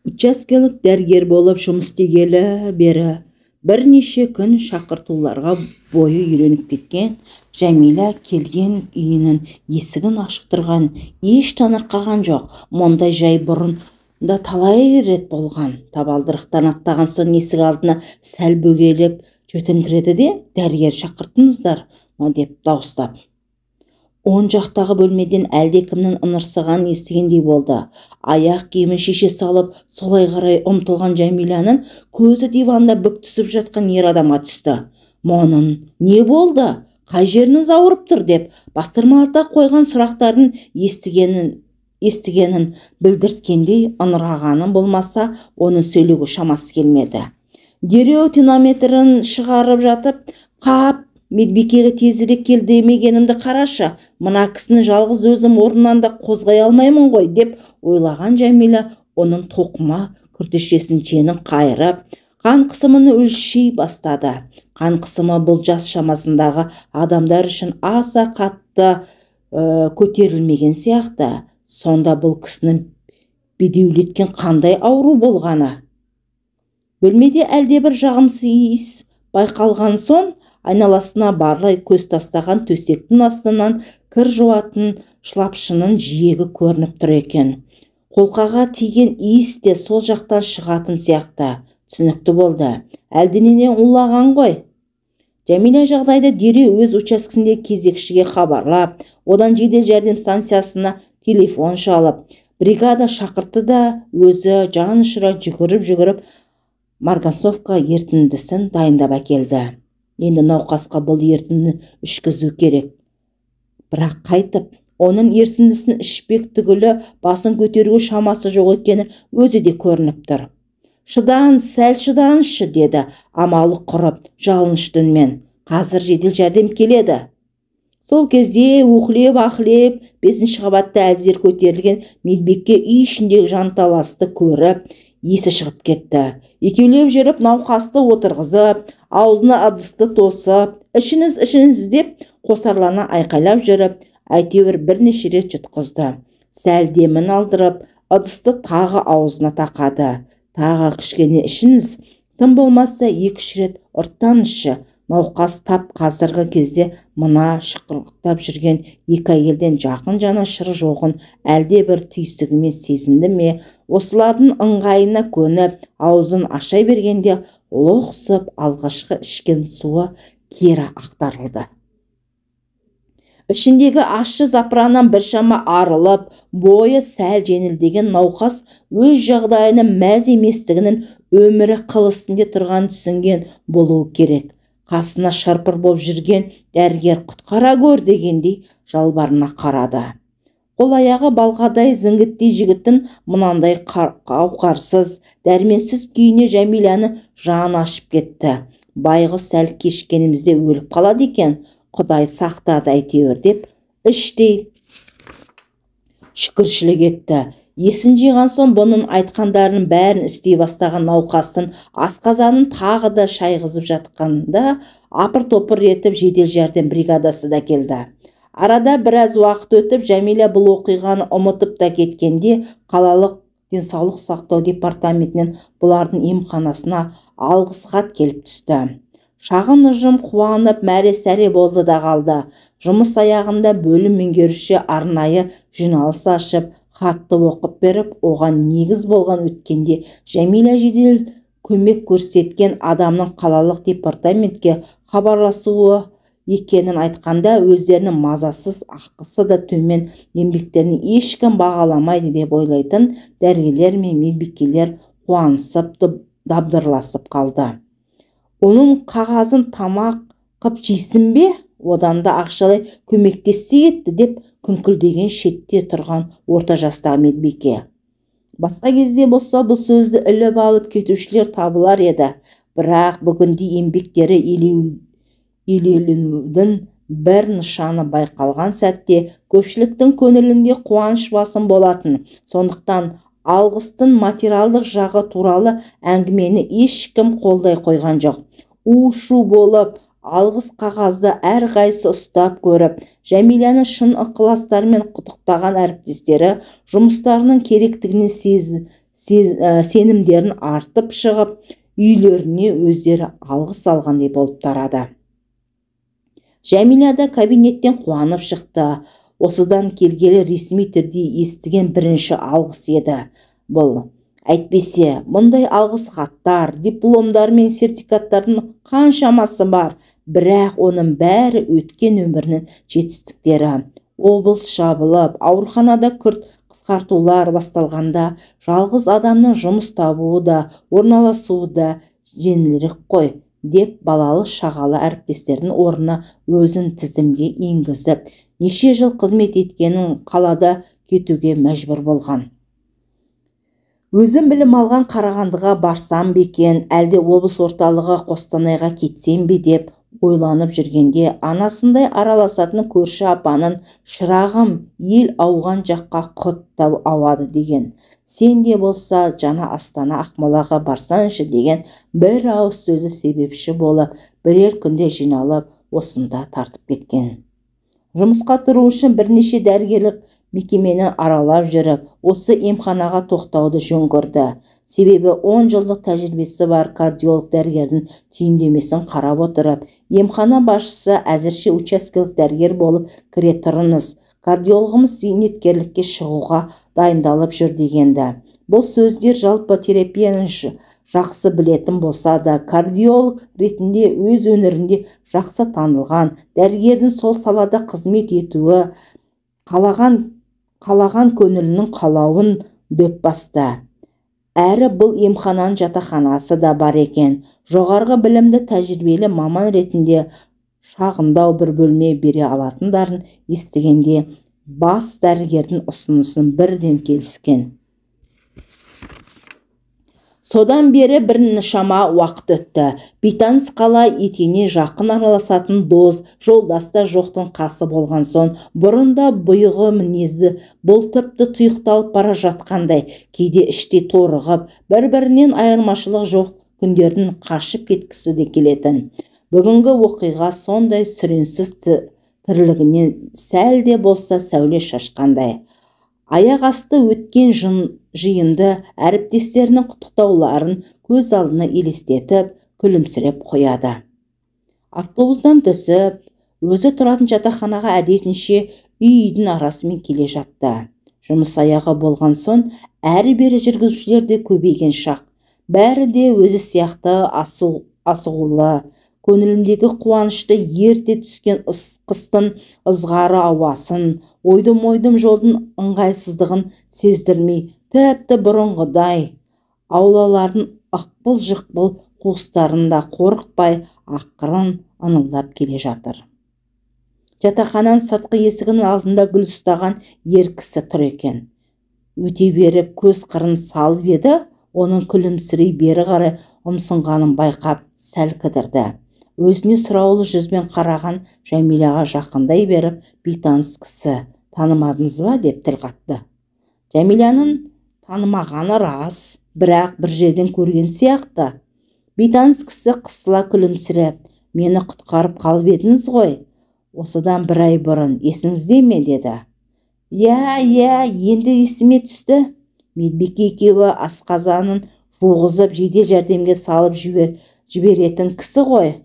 Учаскелік дәрігер болып жұмыс істегелі бері бірнеше күн шақыртуларға бойы үйреніп кеткен Жәмила келген үйінің есігін ашық тұрған еш таңырқаған жоқ. Мұндай жай бұрын да талай рет болған. Табалдырықтан аттаған соң есік алдына сәл бөгеліп жөтеңкіреді де, дәрігер шақырттыңыздар ма деп дауыстап. Оң жақтағы бөлмеден әлдекімнің ыңырсығанын естігендей болды. Аяқ киімін шеше салып, солай қарай ұмтылған Жәмиланың көзі диванда бүк түсіп жатқан ер адамға түсті. Мұның не болды? Қай жеріңіз ауырып тұр деп бастырмалата қойған сұрақтарын естігенін білдірткендей ыңырағаны болмаса, оның сөйлеуге шамасы келмеді. Дереу тонометрін шығарып жатып, қап, медбикеге тезірек кел демегенімді қарашы, мына кісіні жалғыз өзім орнынан да қозғай алмаймын ғой деп ойлаған Жәмила оның тоқыма күртешесін жеңін қайырып, қан қысымын өлшей бастады. Қан қысымы бұл жас шамасындағы адамдар үшін аса қатты көтерілмеген сияқты. Сонда бұл кісінің бедеулеткен қандай ауру болғаны? Бөлмеде әлдебір жағымсыз иіс байқалған соң, айналасына барлай көз тастаған төсектің астынан кір жуатын шылапшының жиегі көрініп тұр екен. Қолқаға тиген иіс те сол жақтан шығатын сияқты. Түсінікті болды. Әлденеден улаған ғой. Жәмила жағдайды дереу өз учаскесінде кезекшіге хабарлап, одан жедел жәрдем станциясына телефон шалып, бригада шақыртты да өзі жан ұшыра жүгіріп-жүгіріп марганцовка ерітіндісін дайындап әкелді. Енді науқасқа бұл ерітіндіні ішкізу керек. Бірақ қайтып, оның ерітіндісін ішпек түгілі басын көтеруге шамасы жоқ екені өзі де көрініп тұр. Шыдан, сәл шыданшы, деді амалы құрып, жалынышты үнмен. Қазір жедел жәрдем келеді. Сол кезде уһлеп-аһлеп 5-ші қабатта әзер көтерілген медбике үй ішіндегі жанталасты көріп, есі шығып кетті. Екеулеп жүріп науқасты отырғызып, аузына ыдысты тосып, ішіңіз, ішіңіз деп қосарлана айқайлап жүріп, әйтеуір бірнеше рет жұтқызды. Сәл демін алдырып, ыдысты тағы аузына тақады. Тағы кішкене ішіңіз, тым болмаса 2-3 рет ұрттаңызшы. Науқас тап қазіргі кезде мына шықырықтап жүрген екі әйелден жақын жанашыры жоғын әлде бір түйсігімен сезінді ме, осылардың ыңғайына көніп, аузын аша бергенде лоқсып алғашқы ішкен суы кері ақтарылды. Ішіндегі ащы запыраннан біршама арылып, бойы сәл жеңілдеген науқас өз жағдайының мәз еместігінің өмірі қыл үстінде тұрғанын түсінген болуы керек. Қасына шырпыр боп жүрген дәрігер құтқара көр дегендей жалбарына қарады. Қол аяғы балғадай зіңгіттей жігіттің мынандай қауқарсыз, дәрменсіз күйіне Жәмиланы жаны ашып кетті. Байғұс сәл кешкенімізде өліп қалады екен, Құдай сақтады әйтеуір деп іштей шүкіршілік етті. Есін жиған соң бұның айтқандарының бәрін істей бастаған науқастың асқазанын тағы да шайғызып жатқанда апыр-топыр етіп жедел жәрдем бригадасы да келді. Арада біраз уақыт өтіп, Жәмила бұл оқиғаны ұмытып та кеткенде қалалық денсаулық сақтау департаментінен бұлардың емханасына алғыс хат келіп түсті. Шағын ұжым қуанып мәре-сәре болды да қалды. Жұмыс аяғында бөлім меңгеруші арнайы жиналыс ашып, хатты оқып беріп, оған негіз болған өткенде Жәмила жедел көмек көрсеткен адамның қалалық департаментке хабарласуы екенін айтқанда өздерінің мазасыз, ақысы да төмен еңбектерін ешкім бағаламайды деп ойлайтын дәрігерлер мен медбикелер қуанысып дабдырласып қалды. Оның қағазын тамақ қып жейсің бе? Одан да ақшалай көмектессе етті деп күңкілдеген шетте тұрған орта жастағы медбике. Басқа кезде болса бұл сөзді іліп алып кетушілер табылар еді. Бірақ бүгінде еңбектері еленудің бір нышаны байқалған сәтте көпшіліктің көңілінде қуаныш басым болатын. Сондықтан алғыстың материалдық жағы туралы әңгімені ешкім қолдай қойған жоқ. У-шу болып, алғыс қағазды әрқайсысы ұстап көріп, Жәмиланы шын ықыластарымен құттықтаған әріптестері жұмыстарының керектігіне сенімдерін артып шығып, үйлеріне өздері алғыс алғандай болып тарады. Жәмила да кабинеттен қуанып шықты. Осыдан келгелі ресми түрде естіген бірінші алғыс еді бұл. Әйтпесе, мұндай алғыс хаттар, дипломдар мен сертификаттардың қаншамасы бар, бірақ оның бәрі өткен өмірінің жетістіктері. Облыс жабылып, ауруханада күрт қысқартулар басталғанда, жалғыз адамның жұмыс табуы да, орналасуы да жеңілірек қой, деп балалы шағалы әріптестердің орнына өзін тізімге енгізіп, неше жыл қызмет еткенін қалада кетуге мәжбүр болған. Өзім білім алған Қарағандыға барсам ба екен, әлде облыс орталығы Қостанайға кетсем бе деп ойланып жүргенде, анасындай араласатын көрші апаның шырағым ел ауған жаққа құт та ауады деген. Сен де болса жаңа Астана Ақмолаға барсаңшы деген бір ауыз сөзі себепші болып, бірер күнде жиналып осында тартып кеткен. Жұмысқа тұру үшін бірнеше дәрігерлік мекемені аралап жүріп, осы емханаға тоқтауды жөн көрді. Себебі 10 жылдық тәжірибесі бар кардиолог дәрігердің түйіндемесін қарап отырып, емхана басшысы әзірше учаскелік дәрігер болып кіре тұрыңыз, кардиологымыз зейнеткерлікке шығуға дайындалып жүр дегенді. Бұл сөздер жалпы терапияны жақсы білетін болса да, кардиолог ретінде өз өңірінде жақсы танылған дәрігердің сол салада қызмет етуі қалаған көңілінің қалауын дөп басты. Әрі бұл емхананың жатақханасы да бар екен. Жоғарғы білімді тәжірибелі маман ретінде шағындау бір бөлме бере алатындарын естігенде бас дәрігердің ұсынысын бірден келіскен. Содан бері бірнешама уақыт өтті. Бейтаныс қала етене жақын араласатын дос, жолдас та жоқтың қасы болған соң, бұрында бұйығы мінезді бұл тіпті тұйықталып бара жатқандай, кейде іште торығып, бір-бірінен айырмашылық жоқ күндердің қашып кеткісі де келетін. Бүгінгі оқиға сондай сүренсіз тірлігінен сәл де болса сәуле шашқандай. Аяқ асты өткен жиынды әріптестерінің құттықтауларын көз алдына елестетіп, күлімсіреп қояды. Автобустан түсіп, өзі тұратын жатақханаға әдетінше үй-үйдің арасымен келе жатты. Жұмыс аяғы болған соң, әрі-бері жүргізушілер де көбейген шақ. Бәрі де өзі сияқты асығулы, көңіліндегі қуанышты ерте түскен қыстың ызғары ауасын, ойдым-ойдым жолдың ыңғайсыздығын сездірмей, тіпті бұрынғыдай аулалардың ықпыл-жықпыл қуыстарында қорықпай ақырын ыңылдап келе жатыр. Жатақхананың сыртқы есігінің алдында гүл ұстаған ер кісі тұр екен. Өте беріп көз қырын салып еді, оның күлімсірей бері қарай ұмсынғанын байқап сәл кідірді. Өзіне сұраулы жүзбен қараған Жәмилаға жақындай беріп, бейтаныс кісі, танымадыңыз ба деп тіл қатты. Жәмиланың танымағаны рас, бірақ бір жерден көрген сияқты. Бейтаныс кісі қысыла күлімсіреп, мені құтқарып қалып едіңіз ғой, осыдан бір ай бұрын, есіңізде ме деді. Иә, иә, енді есіме түсті. Медбике екеуі асқазанын жуғызып, жедел жәрдемге салып жіберетін кісі ғой.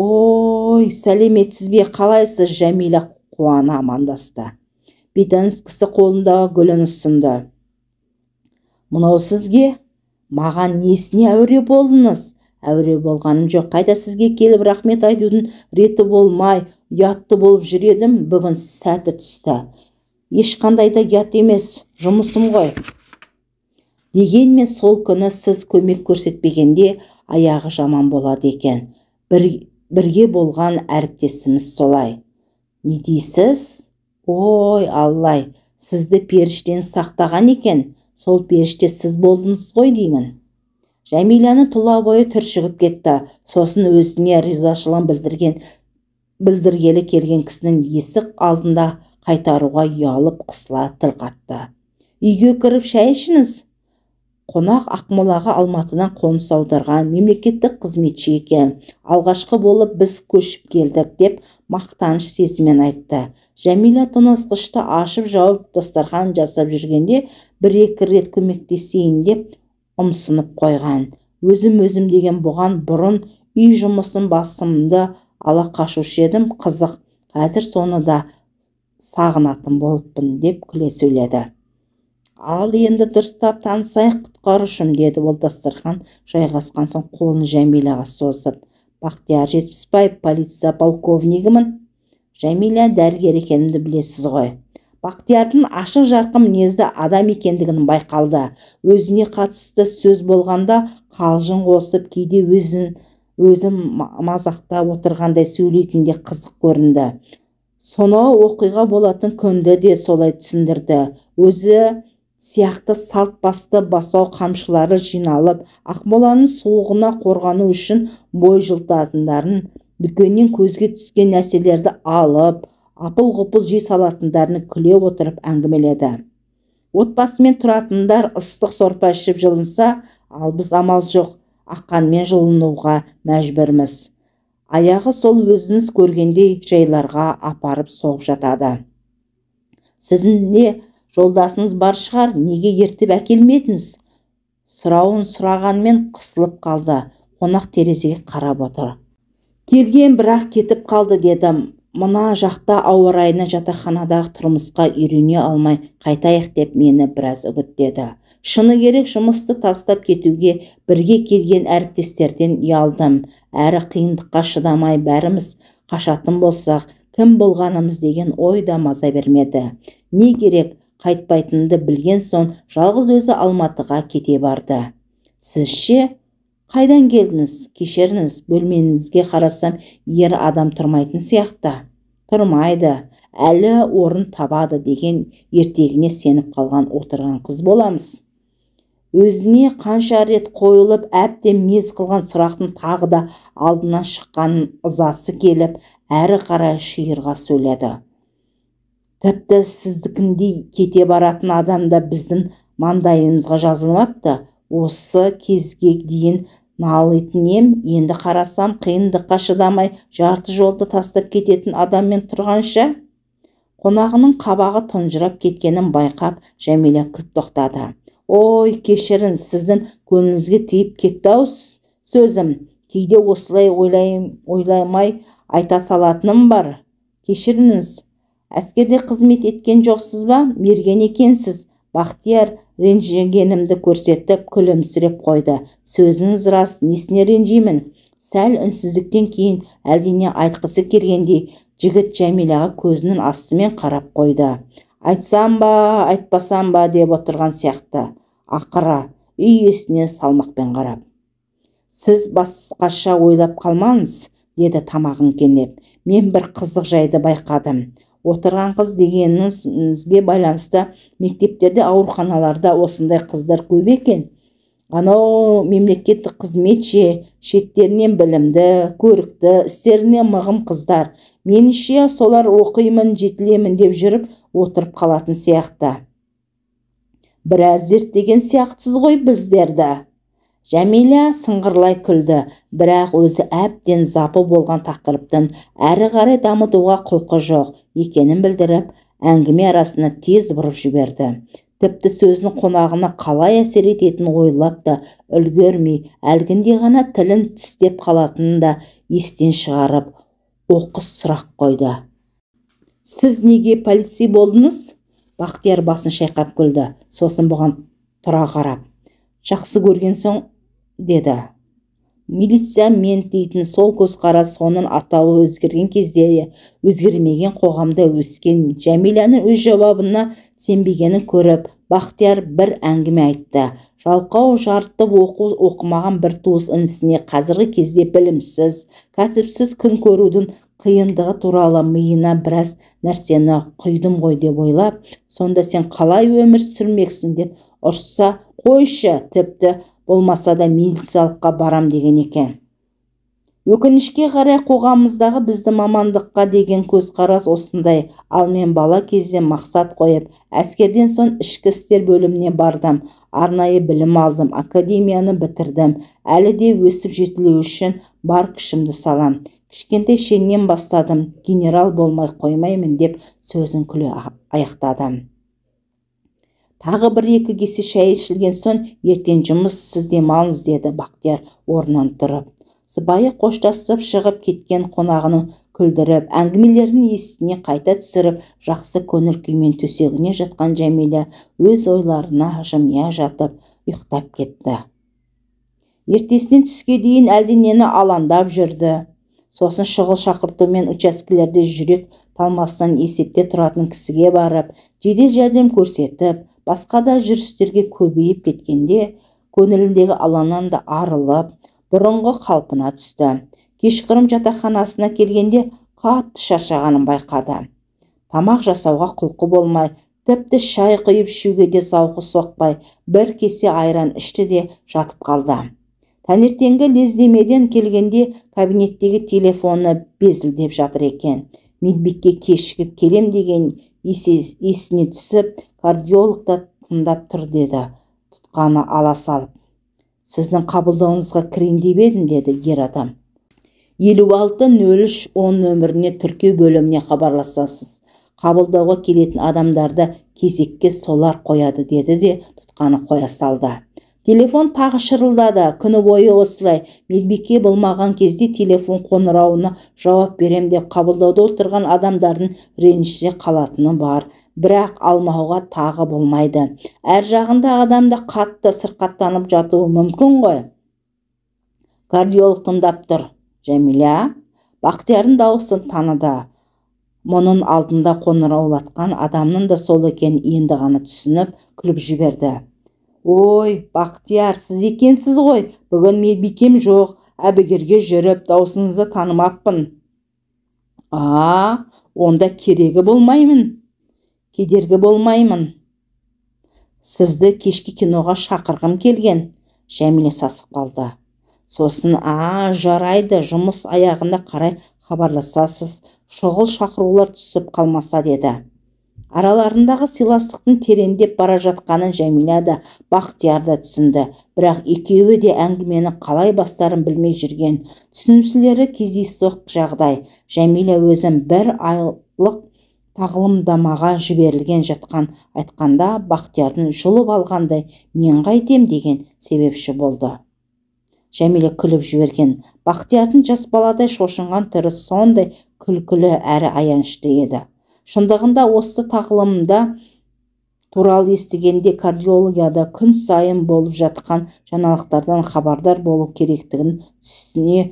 Ой, сәлеметсіз бе, қалайсыз? Жәмила қуана амандасты. Бейтаныс кісі қолындағы гүлін ұсынды. Мынау сізге? Маған несіне әуре болдыңыз? Әуре болғаным жоқ. Қайта сізге келіп рахмет айтудың реті болмай, ұятты болып жүр едім, бүгін сәті түсті. Ешқандай да ұят емес, жұмысым ғой. Дегенмен сол күні сіз көмек көрсетпегенде аяғы жаман болады екен. Бірге болған әріптесіміз солай. Не дейсіз? Ой, Аллай, сізді періштен сақтаған екен. Сол періште сіз болдыңыз ғой деймін. Жәмиланың тұла бойы түршігіп кетті. Сосын өзіне ризашылығын білдіргелі келген кісінің есік алдында қайтаруға ұялып қысыла тіл қатты. Үйге кіріп шай ішіңіз. Қонақ Ақмолаға Алматыдан қоныс аударған мемлекеттік қызметші екен. Алғашқы болып біз көшіп келдік деп мақтаныш сезіммен айтты. Жәмила тоңазытқышты ашып-жауып дастархан жасап жүргенде бір-екі рет көмектесейін деп ұмсынып қойған. Өзім-өзім деген бұған бұрын үй жұмысын басымды ала қашушы едім, қызық, қазір соны да сағынатын болыппын деп күле сөйледі. Ал енді дұрыстап танысайық, құтқарушым, деді ол дастархан жайғасқан соң қолын Жәмилаға созып. Бақтияр Жетпісбаев, полиция полковнигімін. Жәмила, дәрігер екенімді білесіз ғой. Бақтиярдың ашық жарқын мінезді адам екендігін байқалды. Өзіне қатысты сөз болғанда қалжың қосып, кейде өзін мазақтап отырғандай сөйлейтін де қызық көрінді. Сонау оқиға болатын күнді де солай түсіндірді. Өзі сияқты салт басты басау қамшылары жиналып, Ақмоланың суығына қорғану үшін бой жылытатындарын, дүкеннен көзге түскен нәрселерді алып, апыл-ғұпыл жей салатындарын күле отырып әңгімеледі. Отбасымен тұратындар ыстық сорпа ішіп жылынса, ал біз амал жоқ, аққанмен жылынуға мәжбүрміз. Аяғы сол өзіңіз көргендей жайларға апарып соғып жатады. Сіздің де жолдасыңыз бар шығар, неге ертіп әкелмедіңіз? Сұрауын сұрағанмен қысылып қалды. Қонақ терезеге қарап отыр. Келген бірақ кетіп қалды дедім. Мына жақта ауа райына, жатақханадағы тұрмысқа үйрене алмай қайтайық деп мені біраз үгіттеді. Шыны керек, жұмысты тастап кетуге бірге келген әріптестерден ұялдым. Әрі қиындыққа шыдамай бәріміз қашатын болсақ, кім болғанымыз деген ой да маза бермеді. Не керек, қайтпайтынымды білген соң жалғыз өзі Алматыға кете барды. Сіз ше, қайдан келдіңіз? Кешіріңіз, бөлмеңізге қарасам, ер адам тұрмайтын сияқты. Тұрмайды, әлі орын табады деген ертегіне сеніп қалған отырған қыз боламыз. Өзіне қанша рет қойылып, әбден мез қылған сұрақтың тағы да алдынан шыққанын ызасы келіп, әрі қарай шиырға сөйледі. Тіпті сіздікіндей кете баратын адам да біздің маңдайымызға жазылмапты. Осы кезге дейін налитын ем, енді қарасам қиындыққа шыдамай жарты жолды тастап кететін адаммен тұрғанша. Қонағының қабағы тұнжырап кеткенін байқап, Жәмила кілт тоқтады. Ой, кешіріңіз, сіздің көңіліңізге тиіп кетті-ау сөзім. Кейде осылай ойламай айта салатыным бар. Кешіріңіз, әскерде қызмет еткен жоқсыз ба? Мерген екенсіз. Бақтияр ренжігенімді көрсетіп, күлімсіреп қойды. Сөзіңіз рас, несіне ренжимін? Сәл үнсіздіктен кейін әлдене айтқысы келгендей жігіт Жәмилаға көзінің астымен қарап қойды. Айтсам ба, айтпасам ба деп отырған сияқты. Ақыры үй иесіне салмақпен қарап. Сіз басқаша ойлап қалмаңыз, деді тамағын кенеп. Мен бір қызық жайды байқадым. Отырған қыз дегеніңізге байланысты мектептерде, ауруханаларда осындай қыздар көп екен. Анау мемлекеттік қызметші, шеттерінен білімді, көрікті, істеріне мығым қыздар. Меніңше солар оқимын, жетілемін деп жүріп отырып қалатын сияқты. Біраз зерттеген сияқтысыз ғой біздерді. Жәмила сыңғырлай күлді, бірақ өзі әбден запы болған тақырыптың әрі қарай дамытуға құлқы жоқ екенін білдіріп, әңгіме арасына тез бұрып жіберді. Тіпті сөзін қонағына қалай әсер ететінін ойлап та үлгермей, әлгінде ғана тілін тістеп қалатынын да естен шығарып, оқыс сұрақ қойды. Сіз неге полицей болдыңыз? Бақтияр басын шайқап күлді, сосын бұған тұра қарап. Жақсы көрген соң, деді. Милиция мен дейтін сол көзқарас соның атауы өзгерген кезде өзгермеген қоғамда өскен Жәмиланың өз жауабына сенбегенін көріп, Бақтияр бір әңгіме айтты. Жалқау жарытып оқу оқымаған бір туыс інісіне қазіргі кезде білімсіз, кәсіпсіз күн көрудің қиындығы туралы миына біраз нәрсені құйдым ғой деп ойлап, сонда сен қалай өмір сүрмексің деп ұрсса, қойшы, тіпті болмаса да милициялыққа барам деген екен. Өкінішке қарай, қоғамымыздағы біздің мамандыққа деген көзқарас осындай. Ал мен бала кезден мақсат қойып, әскерден соң ішкі істер бөліміне бардым. Арнайы білім алдым, академияны бітірдім. Әлі де өсіп жетілу үшін бар күшімді салам. Кішкентай шеннен бастадым, генерал болмай қоймаймын, деп сөзін күле аяқтады. Тағы бір-екі кесе шай ішілген соң, ертең жұмыс, сіз демалыңыз, деді Бақтияр орнынан тұрып. Сыбайы қоштасып шығып кеткен қонағының күлдіріп, әңгімелерін есіне қайта түсіріп, жақсы көңіл күймен төсегіне жатқан Жәмила өз ойларына жымия жатып ұйықтап кетті. Ертесінен түске дейін әлденені алаңдап жүрді. Сосын шұғыл шақыртумен учаскелерде жүрек талмасынан есепте тұратын кісіге барып, жедел жәрдем көрсетіп, басқа да жүрістерге көбейіп кеткенде көңіліндегі алаңнан да арылып, бұрынғы қалпына түсті. Кешқұрым жатақханасына келгенде қатты шаршағанын байқады. Тамақ жасауға құлқы болмай, тіпті шай құйып ішуге де зауқы соқпай, бір кесе айран ішті де жатып қалды. Таңертеңгі лездемеден келгенде кабинеттегі телефоны безілдеп жатыр екен. Медбикке кешігіп келем деген есіне түсіп, кардиолог та тыңдап тұр деді, тұтқаны ала салып. Сіздің қабылдауыңызға кірейін деп едім, деді ер адам. 56 03 10 нөміріне тіркеу бөліміне хабарласасыз. Қабылдауға келетін адамдарды кезекке солар қояды, деді де тұтқаны қоя салды. Телефон тағы шырылдады. Күні бойы осылай. Медбике болмаған кезде телефон қоңырауына жауап берем деп қабылдауда отырған адамдардың реніште қалатыны бар. Бірақ алмауға тағы болмайды. Әр жағында адам да қатты сырқаттанып жатуы мүмкін ғой. Кардиолог тыңдап тұр. Жәмила Бақтиярдың дауысын таныды. Мұның алдында қоңыраулатқан адамның да сол екенін енді ғана түсініп, күліп жіберді. Ой, Бақтияр, сіз екенсіз ғой. Бүгін медбикем жоқ, әбігерге жүріп, даусыңызды танымаппын. А, онда керегі болмаймын. Кедергі болмаймын. Сізді кешкі киноға шақырғым келген. Жәмила сасып қалды. Сосын, а, жарайды, жұмыс аяғында қарай хабарласасыз, шұғыл шақырулар түсіп қалмаса, деді. Араларындағы сыйластықтың тереңдеп бара жатқанын Жәмила да, Бақтияр да түсінді. Бірақ екеуі де әңгімені қалай бастарын білмей жүрген. Түсінушілері кездейсоқ жағдай. Жәмила өзін бір айлық тағылымдамаға жіберілген жатқан айтқанда, Бақтиярдың жұлып алғандай мен қайтем деген себепші болды. Жәмила күліп жіберген. Бақтиярдың жас баладай шошынған түрі сондай күлкілі әрі аянышты еді. Шындығында осы тағылымда туралы естігенде кардиологияда күн сайын болып жатқан жаңалықтардан хабардар болу керектігін түсіне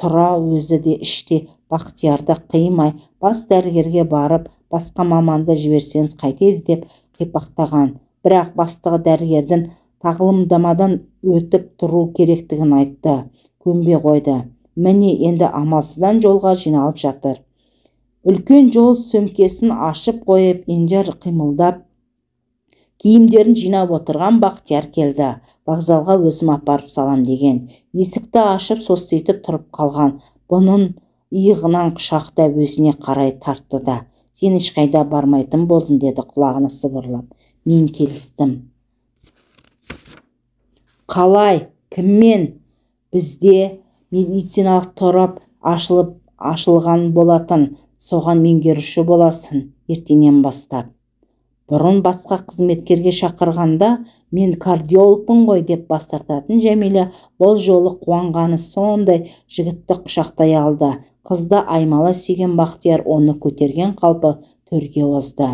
тұра өзі де іште Бақтиярды қимай, бас дәрігерге барып, басқа маманды жіберсеңіз қайтеді деп қипақтаған. Бірақ бастығы дәрігердің тағылымдамадан өтіп тұру керектігін айтты. Көнбей қойды. Міне, енді амалсыздан жолға жиналып жатыр. Үлкен жол сөмкесін ашып қойып, енжар қимылдап, киімдерін жинап отырған Бақтияр келді. Вокзалға өзім апарып салам деген. Есікті ашып, состиып тұрып қалған. Бұның иығынан құшақтап өзіне қарай тартты да, сен ешқайда бармайтын болдың, деді құлағына сыбырлап. Мен келістім. Қалай? Кіммен? Бізде медициналық торап ашылып ашылған болатын. Соған меңгеруші боласың ертеңнен бастап. Бұрын басқа қызметкерге шақырғанда мен кардиологпын ғой деп бас тартатын Жәмила бұл жолы қуанғаны сондай жігітті құшақтай алды. Қызды аймала сүйген Бақтияр оны көтерген қалпы төрге озды.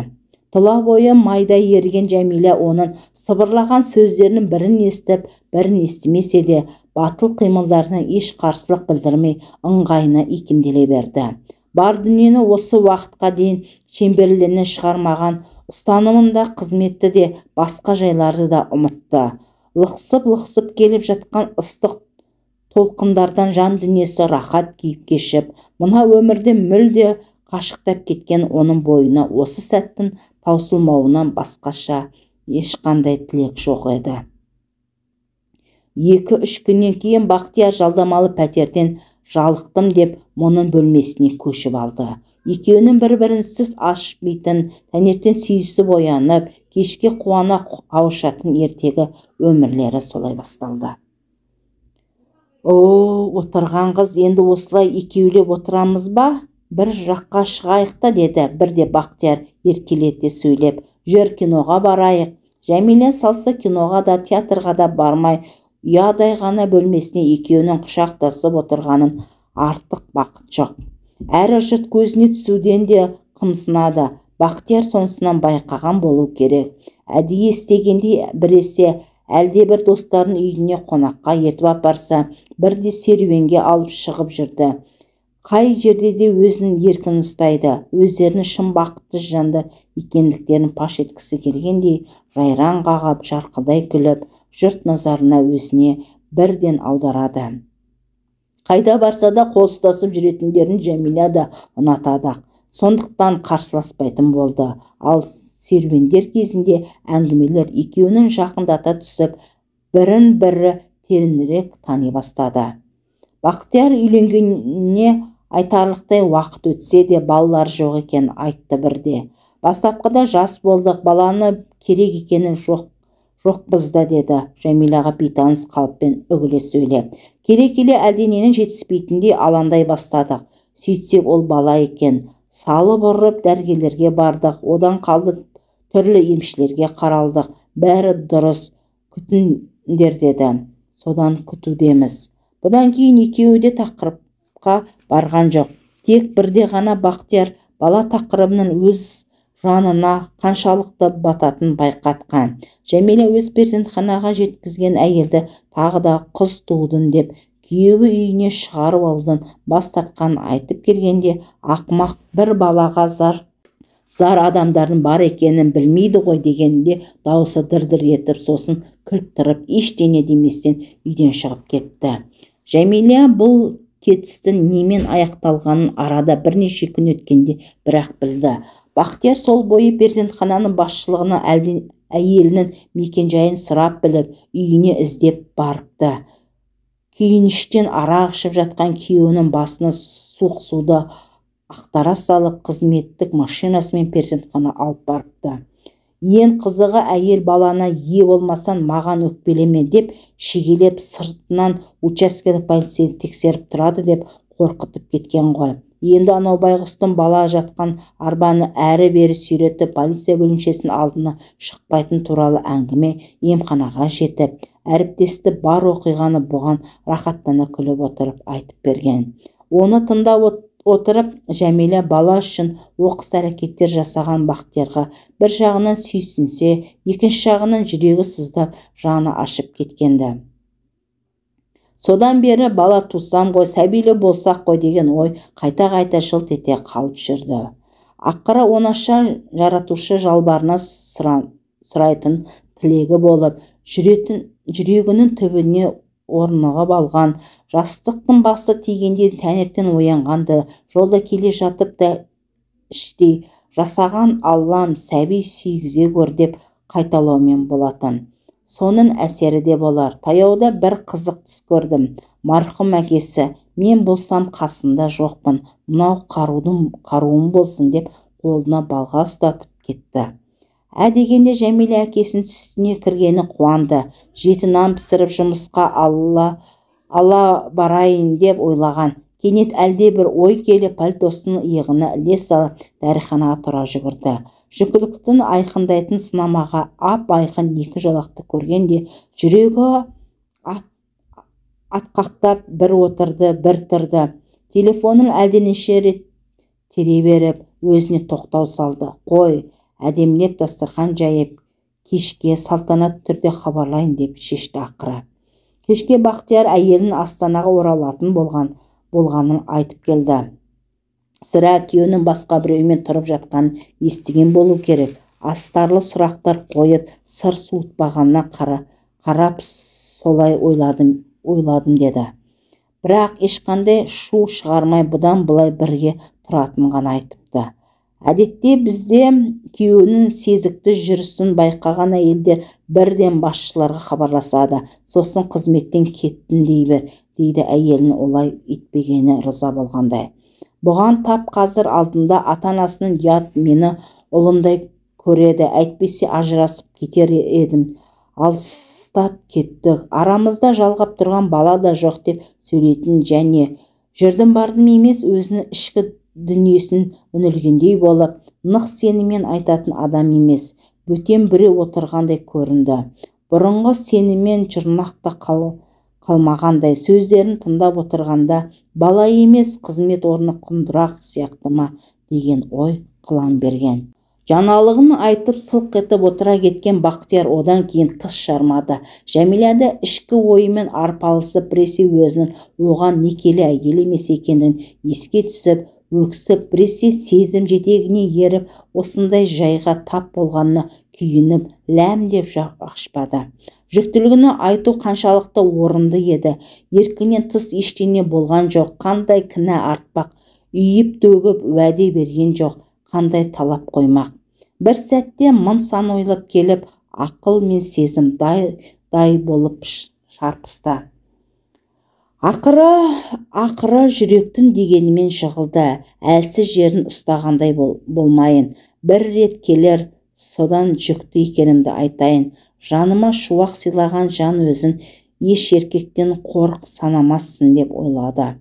Тұла бойы майдай еріген Жәмила оның сыбырлаған сөздерінің бірін естіп, бірін естімесе де, батыл қимылдарына еш қарсылық білдірмей ыңғайына икемделе берді. Бар дүниені осы уақытқа дейін шеңберлерінен шығармаған ұстанымын да, қызметті де, басқа жайларды да ұмытты. Лықсып-лықсып келіп жатқан ыстық толқындардан жан дүниесі рахат күйіп кешіп, мына өмірден мүлде қашықтап кеткен оның бойына осы сәттің таусылмауынан басқаша ешқандай тілек жоқ еді. Екі-үш күннен кейін Бақтияр жалдамалы пәтерден Жалықтым деп мұның бөлмесіне көшіп алды. Екеуінің бір-бірінсіз ашпайтын, таңертең сүйісіп оянып, кешке қуана қауышатын ертегі өмірлері солай басталды. О, отырған қыз, енді осылай екеулеп отырамыз ба? Бір жаққа шығайық та, деді бірде Бақтияр еркелете сөйлеп. Жүр, киноға барайық. Жәмила салса киноға да, театрға да бармай, ұядай ғана бөлмесіне екеуінің құшақтасып отырғанын артық бақыт жоқ. Әрі жұрт көзіне түсуден де қымсынады. Бақтияр сонысынан байқаған болу керек. Әдейі істегендей біресе әлдебір достарын үйіне қонаққа ертіп апарса, бірде серуенге алып шығып жүрді. Қай жерде де өзінің еркін ұстайды. Өздерінің шын бақытты жандар екендіктерін паш еткісі келгендей жайраң қағып, жарқылдай күліп, жұрт назарына өзіне бірден аударады. Қайда барса да қол ұстасып жүретіндерін Жәмила да ұнатады. Сондықтан қарсыласпайтын болды. Ал серуендер кезінде әңгімелер екеуінің жақындата түсіп, бірін-бірі тереңірек тани бастады. Бақтияр үйленгеніне айтарлықтай уақыт өтсе де балалар жоқ екен айтты бірде. Бастапқыда жас болдық, баланы керек екенін жоқпыз да, деді Жәмилаға бейтаныс қалыппен үгіле сөйлеп. Келе-келе әлдененің жетіспейтіндей алаңдай бастадық. Сөйтсек ол бала екен. Салып ұрып дәрігерлерге бардық, одан қалды түрлі емшілерге қаралдық. Бәрі дұрыс, күтіңдер деді. Содан күтудеміз. Бұдан кейін екеуі де тақырыпқа барған жоқ. Тек бірде ғана Бақтияр бала тақырыбының өз жанына қаншалықты бататын байқатқан. Жәмила өз перзентханаға жеткізген әйелді тағы да қыз тудың деп күйеуі үйіне шығарып алудан бас тартқанын айтып келгенде, ақымақ бір балаға зар адамдардың бар екенін білмейді ғой дегенде даусы дір-дір етіп, сосын кілт тұрып, ештеңе деместен үйден шығып кетті. Жәмила бұл кетістің немен аяқталғанын арада бірнеше күн өткенде бірақ білді. Бақтияр сол бойы перзентхананың басшылығына әйелінің мекенжайын сұрап біліп, үйіне іздеп барыпты. Күйініштен арақ ішіп жатқан күйеуінің басына суық суды ақтара салып, қызметтік машинасымен перзентхана алып барыпты. Ең қызығы, әйел балана ие болмасан маған өкпелеме деп шегелеп, сыртынан учаскелік полиция тексеріп тұрады деп қорқытып кеткен ғой. Енді анау байғұстың бала жатқан арбаны әрі-бері сүйретіп, полиция бөлімшесінің алдына шықпайтын туралы әңгіме емханаға жетіп, әріптесті бар оқиғаны бұған рахаттана күліп отырып айтып берген. Оны тыңдап отырып, Жәмила бала үшін оқыс әрекеттер жасаған Бақтиярға бір жағынан сүйсінсе, екінші жағынан жүрегі сыздап, жаны ашып кеткенді. Содан бері бала тусам ғой, сәбилі болсақ қой деген ой қайта-қайта жылт ете қалып жүрді. Ақыры оңаша жаратушы жалбарына сұрайтын тілегі болып, жүрегінің түбіне орнығып алған жастықтың басы тигенде таңертең оянғанды, жолда келе жатып та іштей жасаған Аллам сәби сүйгізе көр деп қайталаумен болатын. Соның әсері де болар. Таяуда бір қызық түс көрдім. Марқұм әкесі, мен болсам қасында жоқпын, мынау қаруым болсын деп қолына балға ұстатып кетті. Ә дегенде Жәмила әкесінің түсіне кіргені қуанды. Жеті нан пісіріп жұмысқа ала барайын деп ойлаған. Кенет әлде бір ой келіп, пальтосының иығына іле салып, дәріханаға тұра жүгірді. Жүктіліктің айқындайтын сынамаға ап-айқын екі жолақты көргенде жүрегі атқақтап бір отырды, бір тұрды. Телефонын әлденеше рет тере беріп, өзіне тоқтау салды. Қой, әдемілеп дастархан жайып, кешке салтанат түрде хабарлайын деп шешті ақыры. Кешке Бақтияр әйелінің Астанаға оралатын болғанын айтып келді. Сірә күйеуінің басқа біреумен тұрып жатқанын естіген болу керек. Астарлы сұрақтар қойып, сыр суытпағанына қарап солай ойладым деді. Бірақ ешқандай шу шығармай бұдан былай бірге тұратынын ғана айтыпты. Әдетте бізде күйеуінің сезікті жүрісін байқаған әйелдер бірден басшыларға хабарласады. Сосын қызметтен кеттім дей бер. дейді әйелінің олай етпегені рыза болғандай. Бұған тап қазір алдында ата-анасының ұят, мені ұлымдай көреді, әйтпесе ажырасып кетер едім. Алыстап кеттік, арамызда жалғап тұрған бала да жоқ деп сөйлейтін және жүрдім-бардым емес, өзінің ішкі дүниесін үңілгендей болып, нық сеніммен айтатын адам емес, бөтен біреу отырғандай көрінді. Бұрынғы сеніммен жұрнақ та қалмағандай, сөздерін тыңдап отырғанда бала емес, қызмет орны құндырақ сияқты ма деген ой қылаң берген. Жаңалығын айтып сылқ етіп отыра кеткен Бақтияр одан кейін тыс жармады. Жәмила да ішкі ойымен арпалысып, біресе өзінің оған некелі әйел емес екенін еске түсіп, өксіп, біресе сезім жетегіне еріп, осындай жайға тап болғанына күйініп, ләм деп ашпады. Жүктілігін айту қаншалықты орынды еді. Еркінен тыс ештеңе болған жоқ, қандай кінә артпақ, үйіп төгіп уәде берген жоқ, қандай талап қоймақ. Бір сәтте мың сан ойлап келіп, ақыл мен сезім дай болып шарпысты. Ақыры жүректің дегенімен жығылды. Әлсіз жерін ұстағандай болмайын. Бір рет келер, содан жүкті екенімді айтайын. Жаныма шуақ сыйлаған жан өзін еш еркектен қорық санамассың деп ойлады.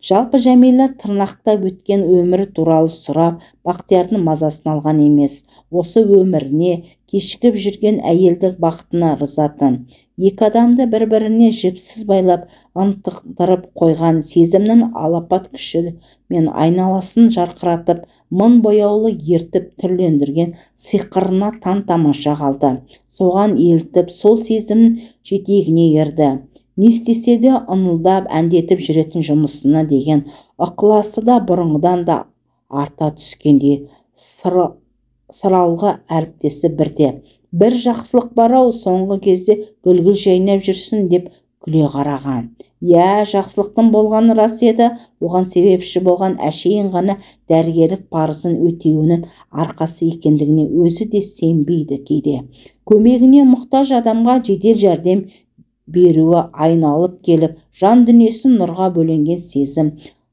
Жалпы Жәмила тырнақтап өткен өмірі туралы сұрап, Бақтиярдың мазасын алған емес. Осы өміріне кешігіп жүрген әйелдік бақытына рызатын. Екі адамды бір-біріне жіпсіз байлап, ынтықтырып қойған сезімнің алапат күші мен айналасын жарқыратып, мың бояулы ертіп түрлендірген сиқырына таң-тамаша қалды. Соған елтіп, сол сезімнің жетегіне ерді. Не істесе де ыңылдап әндетіп жүретін жұмысына деген ықыласы да бұрынғыдан да арта түскендей. Сыралғы әріптесі бірде, бір жақсылық бар-ау, соңғы кезде гүл-гүл жайнап жүрсін деп күле қараған. Иә, жақсылықтың болғаны рас еді, оған себепші болған әшейін ғана дәрігерлік парызын өтеуінің арқасы екендігіне өзі де сенбейді кейде. Көмегіне мұқтаж адамға жедел жәрдем беруі айналып келіп, жан дүниесін нұрға бөленген сезім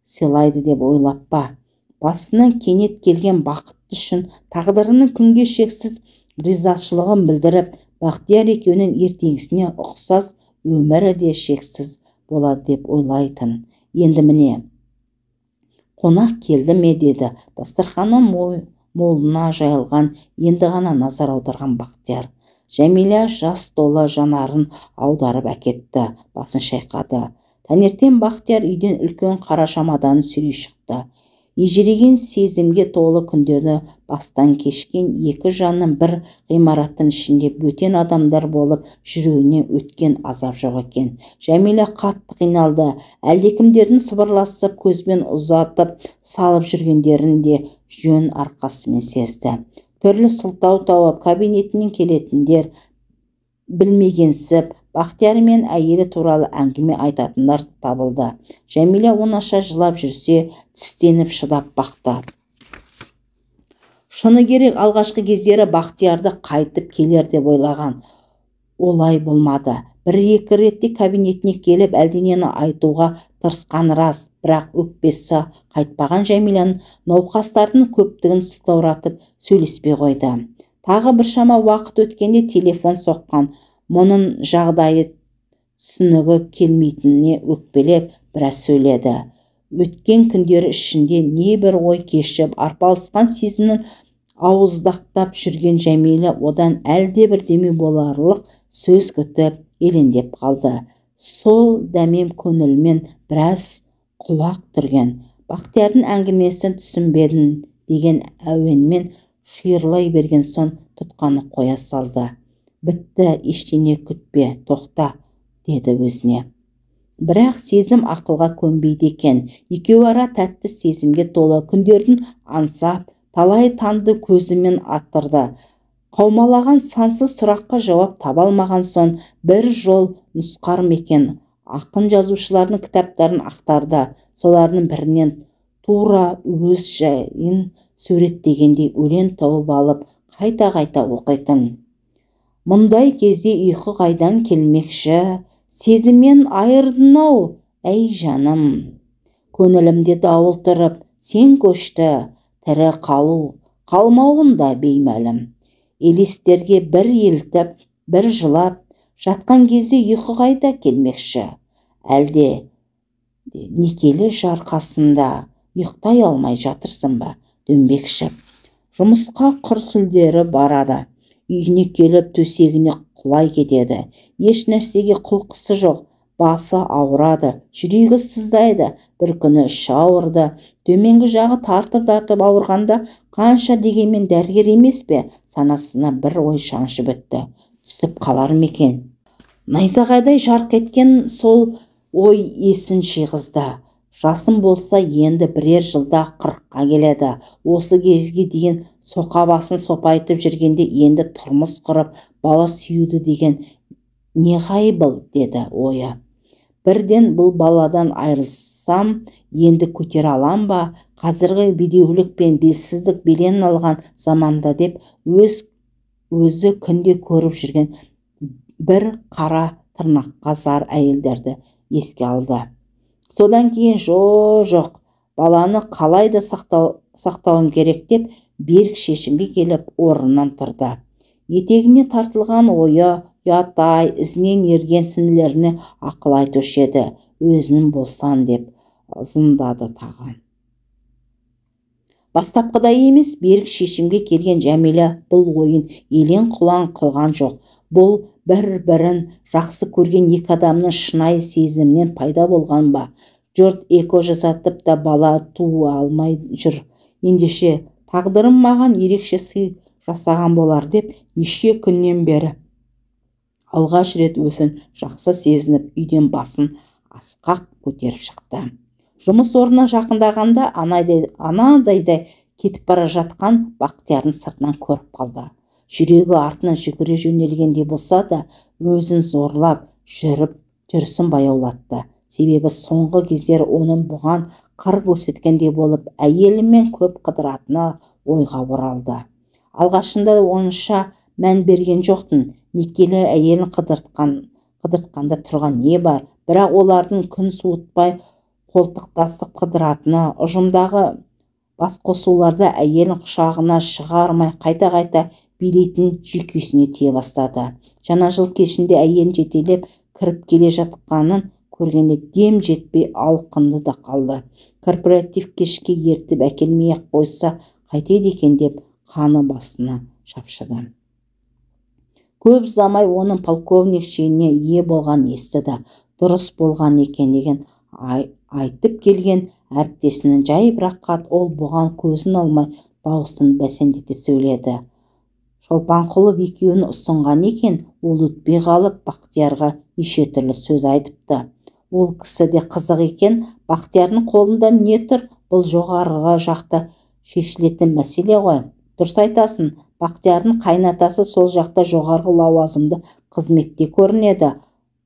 сыйлайды деп ойлап па? Басына кенет келген бақыт үшін тағдырының күнге шексіз ризашылығын білдіріп, Бақтияр екеуінің ертеңгісіне ұқсас өмірі де шексіз болады деп ойлайтын. Енді міне, қонақ келді ме деді, дастарханның молына жайылған енді ғана назар аударған Бақтияр. Жәмила жас толы жанарын аударып әкетті, басын шайқады. Таңертең Бақтияр үйден үлкен қара шамаданын сүйрей шықты. Ежірейген сезімге толы күндерді бастан кешкен екі жанның бір ғимараттың ішінде бөтен адамдар болып жүруіне өткен азап жоқ екен. Жәмила қатты қиналды. Әлдекімдердің сыбырласып көзбен ұзатып салып жүргендерін де жөн арқасымен сезді. Түрлі сылтау тауып кабинетінен келетіндер білмегенсіп, Бақтияр мен әйелі туралы әңгіме айтатындар табылды. Жәмила оңаша жылап жүрсе, тістеніп шыдап бақты. Шыны керек, алғашқы кездері Бақтиярды қайтып келер деп ойлаған. Олай болмады. Бір-екі ретте кабинетіне келіп әлденені айтуға тырысқан рас, бірақ өкпесі қайтпаған Жәмиланың науқастардың көптігін сылтауратып сөйлеспей қойды. Тағы біршама уақыт өткенде телефон соққан. Мұның жағдайы түсінігі келмейтініне өкпелеп біраз сөйледі. Өткен күндері ішінде небір ой кешіп, арпалысқан сезімнің ауыздақтап жүрген Жәмила одан әлде бірдеме боларлық сөз күтіп елеңдеп қалды. Сол дәмем көңілмен біраз құлақ түрген. Бақтиярдың әңгімесін түсінбедім деген әуенмен шиырлай берген соң тұтқаны қоя салды. Бітті, ештеңе күтпе, тоқта, деді өзіне. Бірақ сезім ақылға көнбейді екен. Екеуі ара тәтті сезімге толы күндердің аңсап, талай таңды көзімен аттырды. Қаумалаған сансыз сұраққа жауап таба алмаған соң бір жол нұсқар ма екен? Ақын жазушылардың кітаптарын ақтарды. Солардың бірінен тура өз жайын суреттегендей өлең тауып алып, қайта-қайта оқитын. Мұндай кезде ұйқы қайдан келмекші? Сезіммен айырдың-ау Әй жаным, көңілімде дауыл тұрып, сен көшті, тірі қалу, қалмауым да беймәлім. Елестерге бір елтіп, бір жылап, жатқан кезде ұйқы қайда келмекші? Әлде некелі жар қасында ұйықтай алмай жатырсың ба, дөңбекші? Жұмысқа құр сүлдері барады. Үйіне келіп төсегіне құлай кетеді. Еш нәрсеге құлқысы жоқ, басы ауырады, жүрегі сыздайды. Бір күні іші ауырды. Төменгі жағы тартып-тартып ауырғанда қанша дегенмен дәрігер емес пе, санасына бір ой шаншып өтті. Түсіп қалар ма екен? Найзағайдай жарқ еткен сол ой есін жиғызды. Жасым болса енді бірер жылда 40-қа келеді. Осы кезге дейін соқа басын сопайтып жүргенде енді тұрмыс құрып, бала сүюді деген неғайбыл, деді ойы. Бірден бұл баладан айырылсам, енді көтере алам ба? Қазіргі бедеулік пен белсіздік белең алған заманда деп өзі күнде көріп жүрген бір қара тырнаққа зар әйелдерді еске алды. Содан кейін жоқ, баланы қалай да сақтауым керек деп берік шешімге келіп орнынан тұрды. Етегіне тартылған ойы ұят-ай, ізінен ерген сіңлілеріне ақыл айтушы еді. Өзінің болсан деп зындады тағы. Бастапқыда емес, берік шешімге келген Жәмила бұл ойын елең құлаң қылған жоқ. Бұл бір-бірін жақсы көрген екі адамның шынайы сезімінен пайда болған ба? Жұрт эко жасатып та бала туа алмай жүр. Ендеше тағдырым маған ерекше сый жасаған болар деп неше күннен бері алғаш рет өзін жақсы сезініп үйден басын асқақ көтеріп шықты. Жұмыс орнына жақындағанда анадайдай кетіп бара жатқан Бақтиярын сыртынан көріп қалды. Жүрегі артынан жүгіре жөнелгендей болса да, өзін зорлап жүріп жүрісін баяулатты. Себебі соңғы кездері оның бұған қыр көрсеткендей болып, әйелімен көп қыдыратыны ойға оралды. Алғашында онша мән берген жоқтын, некелі әйелін қыдыртқанда тұрған не бар, бірақ олардың күн суытпай қолтықтасып қыдыратыны, ұжымдағы басқосуларда әйелін құшағына шығармай қайта-қайта билейтін жүйкесіне тие бастады. Жаңа жыл кешінде әйелін жетелеп кіріп келе жатқанын көргенде дем жетпей алқынды да қалды. Корпоратив кешке ертіп әкелмей-ақ қойса қайтеді екен деп қаны басына шапшыды. Көп ұзамай оның полковник шеніне ие болғанын естіді. Дұрыс болған екен деген айтып келген әріптесінің жайбарақат ол бұған көзін алмай дауысын бәсеңдете сөйледі. Шолпанқұлов екеуін ұсынған екен, ол өтпей қалып Бақтиярға неше түрлі сөз айтыпты. Ол кісі де қызық екен, Бақтиярдың қолында не тұр, бұл жоғарғы жақта шешілетін мәселе ғой. Дұрыс айтасың, Бақтиярдың қайнатасы сол жақта жоғарғы лауазымды қызметте көрінеді.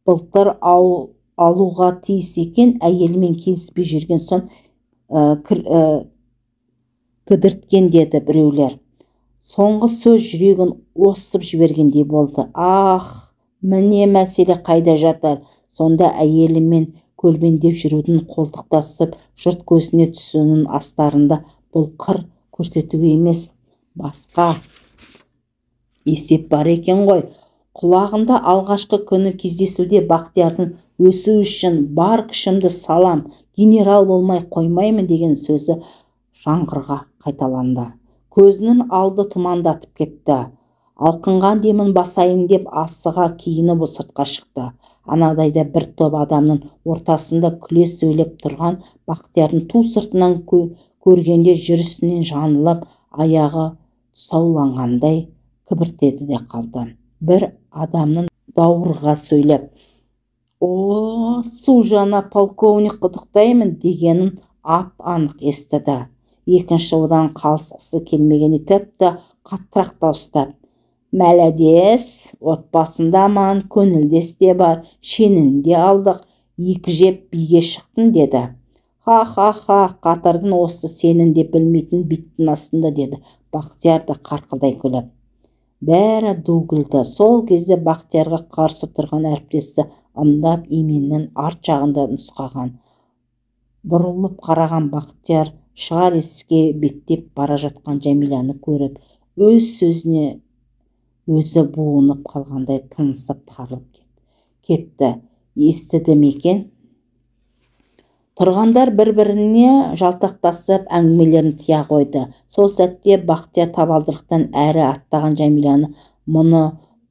Былтыр алуға тиіс екен, әйелімен келіспей жүрген соң кідірткен деді біреулер. Соңғы сөз жүрегін осып жібергендей болды. Ах, міне мәселе қайда жатар. Сонда әйелімен көлбеңдеп жүрудің, қолтықтасып жұрт көзіне түсуінің астарында бұл қыр көрсету емес, басқа есеп бар екен ғой. Құлағында алғашқы күні кездесуде Бақтиярдың өсу үшін бар күшімді салам, генерал болмай қоймаймын деген сөзі жаңғырға қайталанды. Көзінің алды тұмандатып кетті. Алқынған демін басайын деп асыға киініп сыртқа шықты. Анадайда бір топ адамның ортасында күле сөйлеп тұрған Бақтиярдың ту сыртынан көргенде жүрісінен жанылып, аяғы тұсауланғандай кібіртеді де қалды. Бір адамның даурыға сөйлеп, «О, су жаңа полковник құттықтаймын» дегенін ап-анық естіді. Екінші одан қалысқысы келмегені тіпті қаттырақ дауыстап, «Мәләдес, отбасында аман, көңілдес те бар, шенін де алдық, екі жеп биге шықтың» деді. Ха-ха-ха, қатырдың осы сенің де білмейтін биттің астында деді Бақтияр да қарқылдай күліп. Бәрі ду күлді. Сол кезде Бақтиярға қарсы тұрған әріптесі ымдап еменнің арт жағында нұсқаған. Бұрылып қараған Бақтияр шығар есікке беттеп бара жатқан Жәмиланы көріп, өз сөзіне өзі буынып қалғандай тынысы тарылып кетті. Естіді ме екен? Тұрғандар бір-біріне жалтақтасып әңгімелерін тыя қойды. Сол сәтте Бақтияр табалдырықтан әрі аттаған Жәмиланы мұны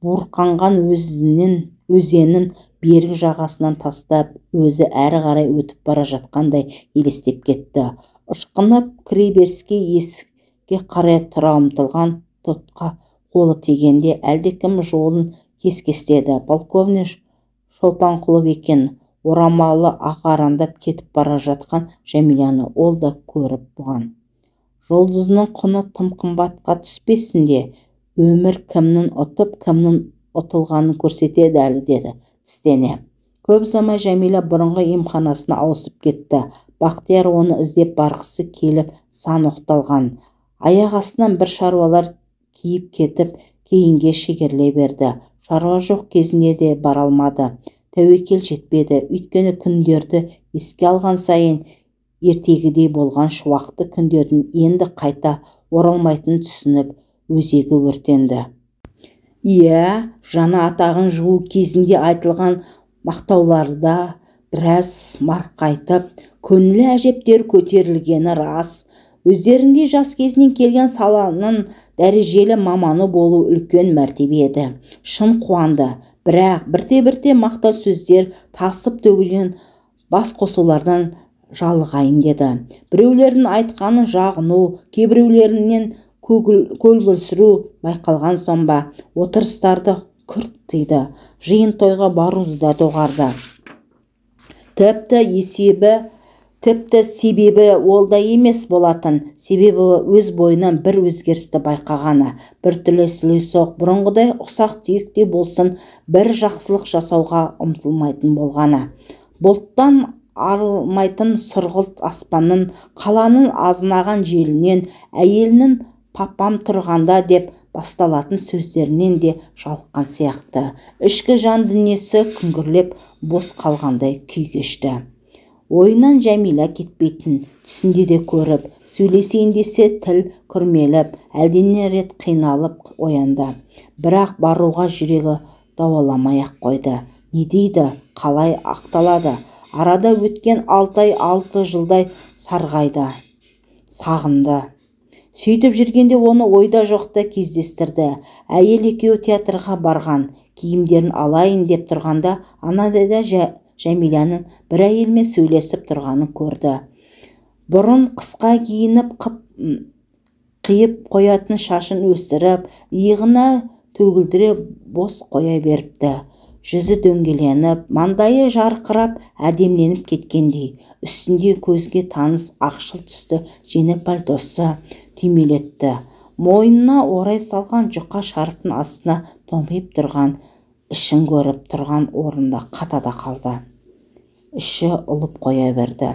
буырқанған өзеннің бергі жағасынан тастап, өзі әрі қарай өтіп бара жатқандай елестеп кетті. Ышқынып кіреберіске есікке қарай тұра ұмтылған тұтқа қолы тигенде әлдекім жолын кес-кестеді. Полковник Шолпанқұлов екен. Орамалы ағараңдап кетіп бара жатқан Жәмиланы ол да көріп бұған. Жұлдызының құны тым қымбатқа түспесін де, өмір кімнің ұтып, кімнің ұтылғанын көрсетеді әлі, деді тістене. Көп ұзамай Жәмила бұрынғы емханасына ауысып кетті. Бақтияр оны іздеп барғысы келіп сан оқталған. Аяқ астынан бір шаруалар киіп кетіп, кейінге шегеріле берді. Шаруа жоқ кезінде де бара алмады. Тәуекел жетпеді. Өйткені күндерді еске алған сайын ертегідей болған шуақты күндердің енді қайта оралмайтынын түсініп, өзегі өртенді. Иә, жаңа атағын жуу кезінде айтылған мақтауларда біраз марқайтып, көңілі әжептәуір көтерілгені рас. Өздеріндей жас кезінен келген саланың дәрежелі маманы болу үлкен мәртебе еді. Шын қуанды. Бірақ бірте-бірте мақтау сөздер тасып төгілген бас қосулардан жалығайын деді. Біреулердің айтқанын жағыну, кейбіреулерінен көлгілсіру байқалған соң ба, отырыстарды күрт тыйды, жиын тойға баруды да доғарды. Тіпті себебі ол да емес болатын, себебі өз бойынан бір өзгерісті байқағаны, бір түрлі сүлейсоқ, бұрынғыдай ұсақ-түйекте болсын бір жақсылық жасауға ұмтылмайтын болғаны. Бұлттан арылмайтын сұрғылт аспанның, қаланың азынаған желінен, әйелінің папам тұрғанда деп басталатын сөздерінен де жалыққан сияқты. Ішкі жан дүниесі күңгірлеп бос қалғандай күй кешті. Ойынан Жәмила кетпейтін, түсінде де көріп, сөйлесейін десе тіл күрмеліп, әлдене рет қиналып оянды. Бірақ баруға жүрегі дауаламай-ақ қойды. Не дейді, қалай ақталады? Арада өткен 6 ай 6 жылдай сарғайды, сағынды. Сөйтіп жүргенде оны ойда жоқта кездестірді. Әйел екеуі театрға барған, киімдерін алайын деп тұрғанда анадайда Жәмиланың бір әйелмен сөйлесіп тұрғанын көрді. Бұрын қысқа киініп қиып қоятын шашын өсіріп, иығына төгілдіре бос қоя беріпті. Жүзі дөңгеленіп, маңдайы жарқырап, әдеміленіп кеткендей. Үстінде көзге таныс ақшыл түсті жеңіл пальтосы түймелетті. Мойнына орай салған жұқа шарфтың астына томпиып тұрған ішін көріп тұрған орнында қата да қалды. Іші ұлып қоя берді.